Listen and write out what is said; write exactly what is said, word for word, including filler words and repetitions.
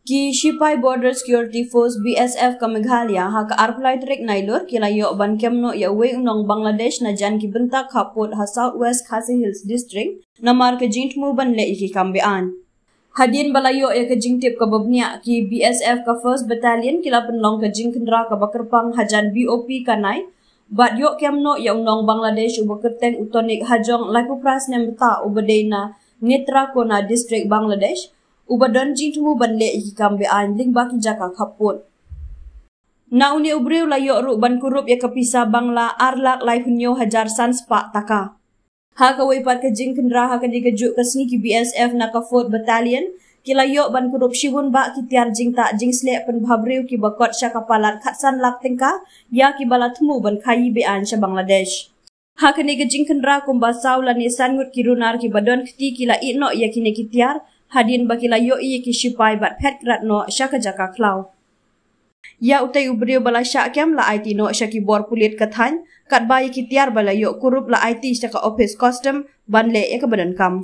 Ki shipai Border Security Force, B S F, ka Meghalaya ha ka arphew lai tarik Nailur ki la ïoh ban kem noh ïa uwei u nong Bangladesh na jan ki bynta khappud ha South West Khasi Hills District namar ka jingthmu ban leh ïa ki kam be-aiñ. Hadien ba la ïoh ïa ka jingtip kaba bniah, ki B S F ka First Battalion ki la pynlong ka jingkhynra kaba kyrpang hajan B O P Kanai bad ïoh kem noh ïa u nong Bangladesh uba kyrteng u Tonik Hajong, laiphew phra snem bynta, uba dei na Netrakhona District, Bangladesh, uba don jingthmu ban leh ïa ki kam be-aiñ lyngba ki jaka khappud. Na une u briew la ïoh ruh ban kurup ïa ka pisa Bangla ar lak laiphew hynñiew hajar san spah taka. Ha kawei pat ka jingkhynra, ha kane kajuh ka sngi ki B S F na ka Fourth Battalion ki la ïoh ban kurup shibun bah ki tiar jingtah jingsleh pynbhabriew kiba kot sha ka palat khatsan lak tyngka ïa kiba la thmu ban khaïi be-aiñ sha Bangladesh. Ha kane ka jingkhynra, kumba saw lane san ngut ki runar kiba don kti ki la ïeh noh ïa kine ki tiar hadien ba ki la ïohi ïa ki shipai bad phet krat noh sha ka jaka khlaw. Ïa utei u briew ba la shah kem la aiti noh sha ki bor pulit ka thaiñ, katba ïa ki tiar ba la ïoh kurup la aiti sha ka ophis Custom ban leh ïa kaba donkam.